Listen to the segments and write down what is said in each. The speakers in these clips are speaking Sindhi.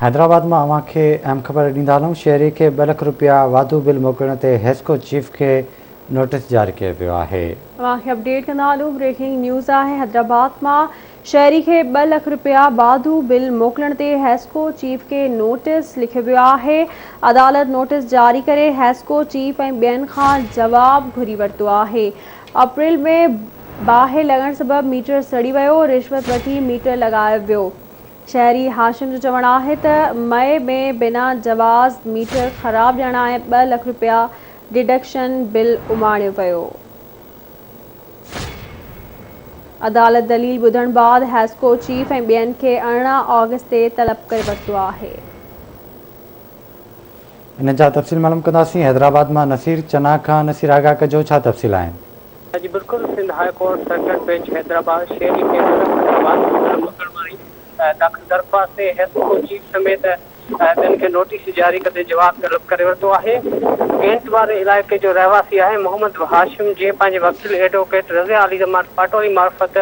حيدرآباد مان اوهان کي اهم خبر ڏيندا هلون، شهري کي ٻه لک رپيا واڌو بل موڪلڻ تي حيسڪو چيف کي نوٽيس جاري ڪيو ويو آهي. اوهان کي اپڊيٽ ڪندا هلون، بريڪنگ نيوز آهي حيدرآباد مان شهري کي ٻه لک رپيا واڌو بل موڪلڻ تي حيسڪو چيف کي نوٽيس لکيو ويو آهي، عدالت نوٽيس جاري ڪري حيسڪو چيف ۽ ٻين کان جواب گهري ورتو آهي، اپريل ۾ باهه لڳڻ سبب ميٽر سڙي ويو، رشوت وٺي ميٽر لڳايو ويو. شهري هاشم جو چوڻ آهي ته مئي ۾ بنا جواز ميٽر خراب ڄاڻائي ٻه لک رپيا ڊڊڪشن بل اماڻيو ويو. عدالت دليل ٻڌڻ بعد حيسڪو چيف ۽ ٻين کي 18 آگسٽ تي طلب ڪري ورتو آهي. ان جا تفصيل معلوم ڪنداسين حيدرآباد مان نصير چنا کان نصير آگاهه ڪجو ڇا تفصيل آهن. جي بلڪل Sindh high court circuit bench Hyderabad شهري کي ٻه لک رپيا واڌو بل موڪلڻ واري داخل درخواست تي حيسڪو چيف سميت ٻين کي نوٽيس جاري ڪندي جواب طلب ڪري ورتو آهي. ڪينٽ واري علائقي جو رهواسي آهي محمد هاشم جنهن پنهنجي وڪيل ايڊووڪيٽ رضيا علي زمان پاٽواري معرفت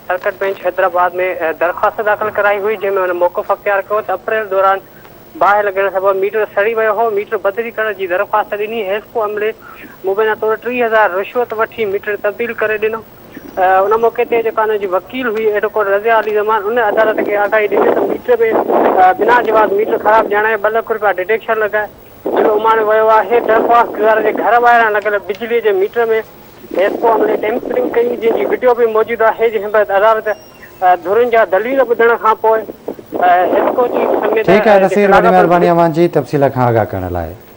سرڪٽ بينچ حيدرآباد ۾ درخواست داخل ڪرائي هئي جنهن ۾ هن موقف اختيار ڪيو ته اپريل دوران باهه لڳڻ سبب ميٽر سڙي ويو هو، ميٽر بدلي ڪرڻ جي درخواست ڏني، حيسڪو عملي مبينا طور 3000 رشوت وٺي ميٽر تبديل ڪري ڏنو، ان موقعي تي جيڪا ان جي وڪيل هئي ايڊووڪيٽ رضيه علي زمان ان عدالت کي آگاهي ڏني ته ميٽر ۾ بنا جواز ميٽر خراب ڄاڻائي ٻه لک رپيا ڊڊيڪشن لڳائي بل اماڻيو ويو آهي، درخواستگذار جي گهر ٻاهران لڳل بجلي جي ميٽر ۾ حيسڪو عملي ٽيمپرنگ ڪئي جنهن جي وڊيو به موجود آهي، جنهن بعد عدالت ڌرين جا دليل ٻڌڻ کان پوء حيسڪو چيف سميت ٺيڪ آهي نصير وڏي لاڳاپيل مهرباني اوهان جي تفصيل کان آگاهه ڪرڻ لاء.